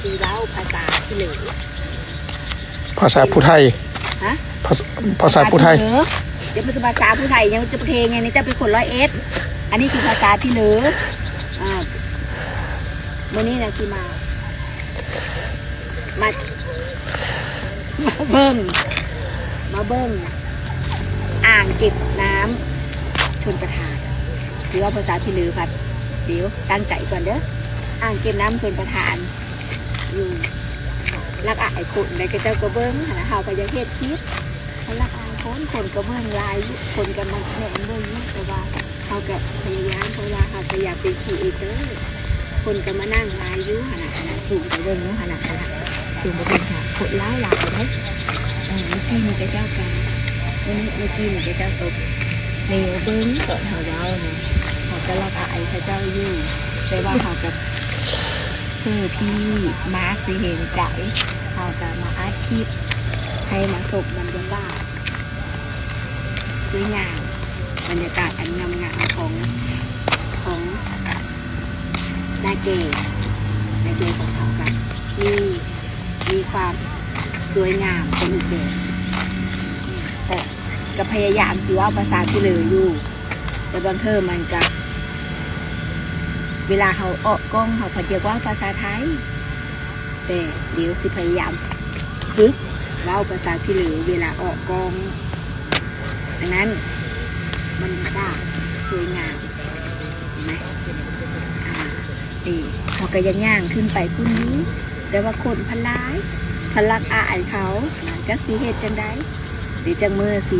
ຊິເວົ້າພາສາຂີ້ເຫຼີ. ພາສາຜູ້ໄທ. ຮະ? ພາສ- ພາສາຜູ້ໄທ. ເອີ ຈະເປັນພາສາຜູ້ໄທ ຍັງຈະເພງຫຍັງນີ້ ເຈົ້າເປັນຄົນຮ້ອຍເອັດ ອັນນີ້ຄືພາສາຂີ້ເຫຼີ. ອ່າ ມື້ນີ້ນະຊິມາ ມາ ມາເບິ່ງ ມາເບິ່ງອ່າງເກັບນ້ຳຊົນປະທານ. ຊິເວົ້າພາສາຂີ້ເຫຼີພັດ ດຽວຕັ້ງໃຈກ່ອນເດີ. ອ່າງເກັບນ້ຳຊົນປະທານ ຢູ່ ລັກອາຍຄົນ ແລ້ວເຂົາເຈົ້າກໍເບິ່ງຫັ້ນນະ. ເຮົາກໍຢາກເຮັດຄລິບໃຫ້ລັກອາຍຄົນ ຄົນກໍເບິ່ງຫຼາຍຢູ່ ຄົນກໍມັກແມ່ນເບິ່ງຢູ່ ແຕ່ວ່າເຮົາກໍພະຍາຍາມ ເພາະວ່າເຮົາກໍຢາກເປັນຄຣີເອເຕີ ຄົນກໍມານັ່ງຫຼາຍຢູ່ຫັ້ນນະ. ຫັ້ນນະ ຊູມໄປເບິ່ງເນາະ ຫັ້ນນະ ຫັ້ນນະ ຊູມໄປເບິ່ງ ຄົນຫຼາຍໆເດ້. ເອີ ເມື່ອກີ້ນີ້ເຂົາເຈົ້າກໍ ເມື່ອກີ້ນີ້ເຂົາເຈົ້າກໍແນມເບິ່ງຕອນເຮົາເວົ້ານະ ເຮົາກໍລັກອາຍເຂົາເຈົ້າຢູ່ ແຕ່ວ່າເຮົາກໍ ເພື່ອທີ່ມາກຊິເຫັນໃຈ ເຮົາກໍມາອັດຄລິບໃຫ້ມາຊົມບັນຍາກາດສວຍງາມ ບັນຍາກາດອັນງາມໆຂອງ ຂອງນາແກ ນາແກຂອງເຮົາກໍມີ ມີຄວາມສວຍງາມໄປອີກແບບ. ແຕ່ກໍພະຍາຍາມຊິເວົ້າພາສາຂີ້ເຫຼີຢູ່ ແຕ່ບາງເທື່ອມັນກະ ເວລາເຮົາອອກກ້ອງ ເຮົາພັດຢາກເວົ້າພາສາໄທ ແຕ່ດຽວຊິພະຍາຍາມຝຶກເວົ້າພາສາຂີ້ເຫຼີເວລາອອກກ້ອງ. ອັນນັ້ນ ບັນຍາກາດສວຍງາມ ເຫັນໄໝ? ອ່າ ເອີ ເຮົາກໍຍັງຍ່າງຂຶ້ນໄປພຸ້ນຢູ່ ແຕ່ວ່າຄົນພັດຫຼາຍ ພັດລັກອາຍເຂົາ ຈັກຊິເຮັດຈັ່ງໃດ. ດຽວຈັກມື້ຊິ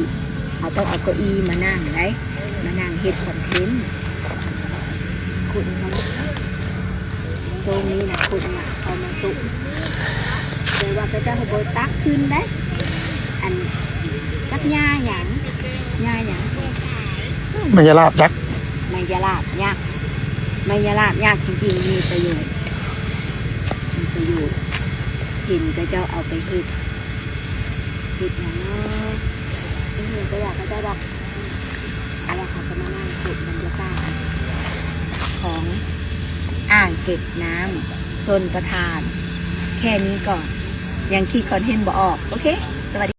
ເຮົາຕ້ອງເອົາເກົ້າອີ່ມານັ່ງໄດ໋ ມານັ່ງເຮັດຄອນເທັນ. ຄົນເຂົາ ຊ່ວງນີ້ນະ ຄົນມັກເຂົ້າມາຊົມ ແຕ່ວ່າເຂົາເຈົ້າບໍ່ຕັກຄືນໄດ໋. ອັນ ຈັກຫຍ້າຫຍັງ ຫຍ້າຫຍັງ ໄມ້ຍາລາບຍັກ ໄມ້ຍາລາບຍັກ ໄມ້ຍາລາບຍັກ ຈິງໆ ມີປະໂຫຍດ ມີປະໂຫຍດ ເຫັນເຂົາເຈົ້າເອົາໄປເຮັດ ເຮັດຫຍັງເນາະ ເຮັດຫຍັງກໍຢາກເຂົາເຈົ້າດອກ. ເອົາລະ ເຮົາກໍມານັ່ງຊົມບັນຍາກາດຂອງອ່າງເກັບນ້ຳຊົນປະທານ ແຄ່ນີ້ກ່ອນ ຍັງຄິດຄອນເທັນບໍ່ອອກ. ໂອເຄ ສະຫວັດດີ.